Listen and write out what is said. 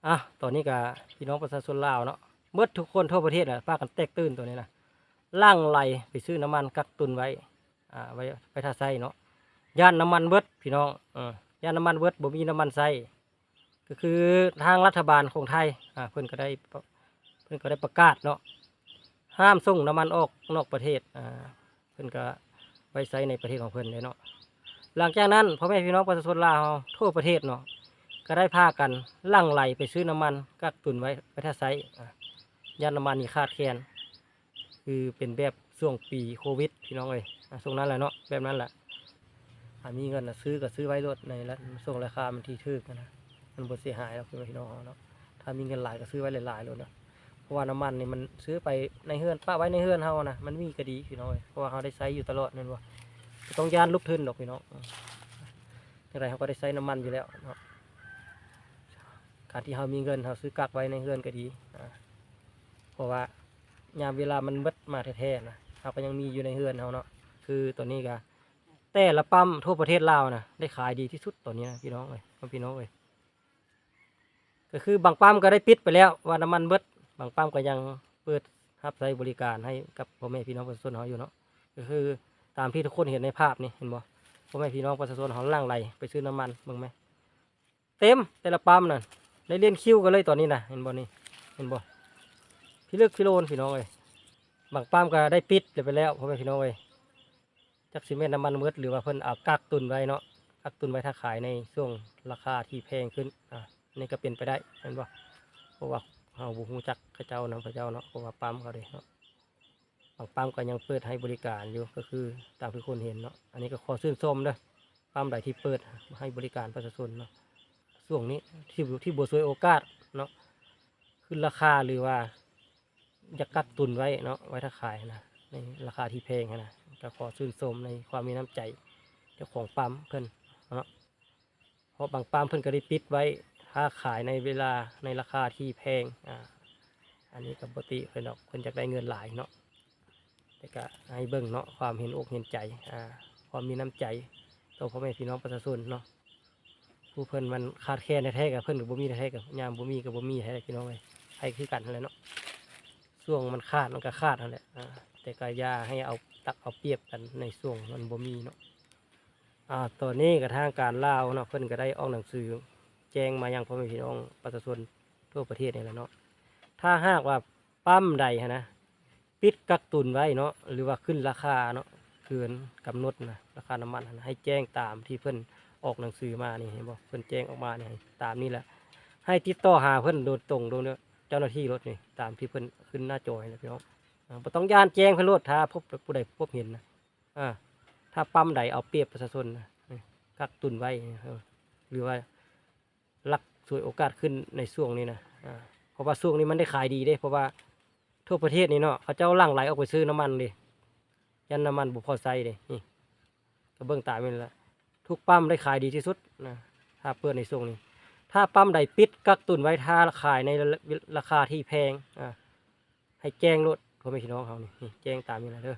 ອ່ະ ຕອນນີ້ກະພີ່ນ້ອງປະຊາຊົນລາວເນາະ ເໝິດທຸກຄົນທົ່ວປະເທດນະ ພາກັນແຕກຕື່ນຕອນນີ້ນະ ຫຼັ່ງໄຫຼໄປຊື້ນ້ຳມັນກັກຕຸນໄວ້ ອ່າ ໄວ້ ໄວ້ຖ້າໃຊ້ເນາະ ຢ້ານນ້ຳມັນເບິດພີ່ນ້ອງ ເອີ ຢ້ານນ້ຳມັນເບິດ ບໍ່ມີນ້ຳມັນໃຊ້ ກໍຄືທາງລັດຖະບານຂອງໄທ ອ່າ ເພິ່ນກໍໄດ້ ເພິ່ນກໍໄດ້ປະກາດເນາະ ຫ້າມສົ່ງນ້ຳມັນອອກນອກປະເທດ ອ່າ ເພິ່ນກໍໄວ້ໃຊ້ໃນປະເທດຂອງເພິ່ນເດ້ເນາະ. ຫຼັງຈາກນັ້ນ ພໍ່ແມ່ພີ່ນ້ອງປະຊາຊົນລາວເຮົາທົ່ວປະເທດເນາະ ກໍໄດ້ພາກັນຫຼັ່ງໄຫຼໄປຊື້ນ້ຳມັນກັກຕຸນໄວ້ ໄວ້ຖ້າໃຊ້ ອ່າ ຢ້ານນ້ຳມັນນີ້ຂາດແຄນ ຄືເປັນແບບຊ່ວງປີໂຄວິດພີ່ນ້ອງເອີຍ ອ່າ ຊ່ວງນັ້ນແຫຼະເນາະ ແບບນັ້ນແຫຼະ ຖ້າມີເງິນນະ ຊື້ກໍຊື້ໄວ້ໂລດ ໃນລະ ຊ່ວງລາຄາມັນທີ່ຖືກນະ ມັນບໍ່ເສຍຫາຍດອກພີ່ນ້ອງເຮົາເນາະ. ຖ້າມີເງິນຫຼາຍກໍຊື້ໄວ້ຫຼາຍໆໂລດເນາະ ເພາະວ່ານ້ຳມັນນີ້ມັນຊື້ໄປໃນເຮືອນ ປະໄວ້ໃນເຮືອນເຮົານະ ມັນມີກໍດີພີ່ນ້ອງເອີຍ ເພາະວ່າເຮົາໄດ້ໃຊ້ຢູ່ຕະຫຼອດແມ່ນບໍ່ ບໍ່ຕ້ອງຢ້ານລົງທຶນດອກພີ່ນ້ອງ ຈັ່ງໃດເຮົາກໍໄດ້ໃຊ້ນ້ຳມັນຢູ່ແລ້ວເນາະ. ການທີ່ເຮົາມີເງິນ ເຮົາຊື້ກັກໄວ້ໃນເຮືອນກໍດີ ອ່າ ເພາະວ່າຍາມເວລາມັນເບິດມາແທ້ໆນະ ເຮົາກໍຍັງມີຢູ່ໃນເຮືອນເຮົາເນາະ. ຄືຕອນນີ້ກໍແຕ່ລະປ້ຳທົ່ວປະເທດລາວນະ ໄດ້ຂາຍດີທີ່ສຸດຕອນນີ້ນະ ພີ່ນ້ອງເອີຍ ພີ່ນ້ອງເອີຍ ກໍຄືບາງປ້ຳກໍໄດ້ປິດໄປແລ້ວ ວ່ານ້ຳມັນເບິດ ບາງປ້ຳກໍຍັງເປີດຮັບໃຊ້ບໍລິການໃຫ້ກັບພໍ່ແມ່ພີ່ນ້ອງປະຊາຊົນເຮົາຢູ່ເນາະ. ກໍຄືຕາມທີ່ທຸກຄົນເຫັນໃນພາບນີ້ ເຫັນບໍ່ ພໍ່ແມ່ພີ່ນ້ອງປະຊາຊົນເຮົາຫຼັ່ງໄຫຼໄປຊື້ນ້ຳມັນ ເບິ່ງແມ ເຕັມແຕ່ລະປ້ຳນັ້ນ ໄດ້ລຽນຄິວກັນເລີຍຕອນນີ້ນະ ເຫັນບໍ່ນີ້ ເຫັນບໍ່ ພິລຶກພິໂລນພີ່ນ້ອງເອີຍ. ບາງປ້ຳກໍໄດ້ປິດໄປແລ້ວ ພໍ່ແມ່ພີ່ນ້ອງເອີຍ ຈັກຊິແມ່ນນ້ຳມັນເບິດ ຫຼືວ່າເພິ່ນເອົາກັກຕຸນໄວ້ເນາະ ກັກຕຸນໄວ້ຖ້າຂາຍໃນຊ່ວງລາຄາທີ່ແພງຂຶ້ນ ອ່າ ນີ້ກໍເປັນໄປໄດ້ແມ່ນບໍ່ ເພາະວ່າເຮົາບໍ່ຮູ້ຈັກເຂົາເຈົ້ານຳເຂົາເຈົ້າເນາະ ເພາະວ່າປ້ຳເຂົາເດ້ເນາະ. ບາງປ້ຳກໍຍັງເປີດໃຫ້ບໍລິການຢູ່ ກໍຄືຕາມທີ່ຄົນເຫັນເນາະ. ອັນນີ້ກໍຂໍຊື່ນຊົມເດີ ປ້ຳໃດທີ່ເປີດໃຫ້ບໍລິການປະຊາຊົນເນາະ ຊ່ວງນີ້ທີ່ ທີ່ບໍ່ສວຍໂອກາດເນາະ ຂຶ້ນລາຄາ ຫຼືວ່າຢາກກັກຕຸນໄວ້ເນາະ ໄວ້ຖ້າຂາຍນະ ໃນລາຄາທີ່ແພງຫັ້ນນະ ກໍຂໍຊື່ນຊົມໃນຄວາມມີນ້ຳໃຈເຈົ້າຂອງປ້ຳເພິ່ນເນາະ. ເພາະບາງປ້ຳເພິ່ນກໍໄດ້ປິດໄວ້ຖ້າຂາຍໃນເວລາ ໃນລາຄາທີ່ແພງ ອ່າ ອັນນີ້ກໍບໍ່ຕິເພິ່ນດອກ ເພິ່ນຢາກໄດ້ເງິນຫຼາຍເນາະ ແຕ່ກໍໃຫ້ເບິ່ງເນາະ ຄວາມເຫັນອົກເຫັນໃຈ ອ່າ ຄວາມມີນ້ຳໃຈຕໍ່ພໍ່ແມ່ພີ່ນ້ອງປະຊາຊົນເນາະ. ຜູ້ເພິ່ນມັນຂາດແຄນແທ້ໆ ກໍເພິ່ນກໍບໍ່ມີແທ້ໆ ກໍຍາມບໍ່ມີກໍບໍ່ມີແທ້ພີ່ນ້ອງເອີຍ ໃຜຄືກັນຫັ້ນແຫຼະເນາະ. ຊ່ວງມັນຂາດມັນກໍຂາດຫັ້ນແຫຼະ ອ່າ ແຕ່ກໍຢ່າໃຫ້ເອົາຕັກເອົາປຽບກັນໃນຊ່ວງມັນບໍ່ມີເນາະ. ອ່າ ຕອນນີ້ກໍທາງການລາວເນາະ ເພິ່ນກໍໄດ້ອອກໜັງສືແຈ້ງມາຍັງພໍ່ແມ່ພີ່ນ້ອງປະຊາຊົນທົ່ວປະເທດນີ້ແຫຼະເນາະ. ຖ້າຫາກວ່າປ້ຳໃດຫັ້ນນະ ປິດກັກຕຸນໄວ້ເນາະ ຫຼືວ່າຂຶ້ນລາຄາເນາະ ເກີນກຳນົດນະ ລາຄານ້ຳມັນຫັ້ນນະ ໃຫ້ແຈ້ງຕາມທີ່ເພິ່ນອອກໜັງສືມານີ້ ເຫັນບໍ່ ເພິ່ນແຈ້ງອອກມານີ້ ໃຫ້ຕາມນີ້ແຫຼະ. ໃຫ້ຕິດຕໍ່ຫາເພິ່ນໂດຍຕົງ ໂດຍເຈົ້າໜ້າທີ່ໂລດນີ້ ຕາມທີ່ເພິ່ນຂຶ້ນໜ້າຈໍໃຫ້ນະພີ່ນ້ອງ. ອ່າ ບໍ່ຕ້ອງຢ້ານ ແຈ້ງເພິ່ນໂລດ ຖ້າພົບ ຜູ້ໃດພົບເຫັນນະ ອ່າ ຖ້າປ້ຳໃດເອົາປຽບປະຊາຊົນນະ ກັກຕຸນໄວ້ ເອີ ຫຼືວ່າລັກສວຍໂອກາດຂຶ້ນໃນຊ່ວງນີ້ນະ ອ່າ ເພາະວ່າຊ່ວງນີ້ມັນໄດ້ຂາຍດີເດ້ ເພາະວ່າທົ່ວປະເທດນີ້ເນາະ ເຂົາເຈົ້າຫຼັ່ງໄຫຼອອກໄປຊື້ນ້ຳມັນເດ້ ຢ້ານນ້ຳມັນບໍ່ພໍໃຊ້ເດ້. ນີ້ ກໍເບິ່ງຕາມນີ້ແຫຼະ ທຸກປ້ຳໄດ້ຂາຍດີທີ່ສຸດນະ ຖ້າເປີດໃນຊ່ວງນີ້. ຖ້າປ້ຳໃດປິດກັກຕຸນໄວ້ ຖ້າຂາຍໃນລາຄາທີ່ແພງ ອ່າ ໃຫ້ແຈ້ງໂລດ ພໍ່ແມ່ພີ່ນ້ອງເຮົານີ້ ນີ້ ແຈ້ງຕາມນີ້ແຫຼະເດີ.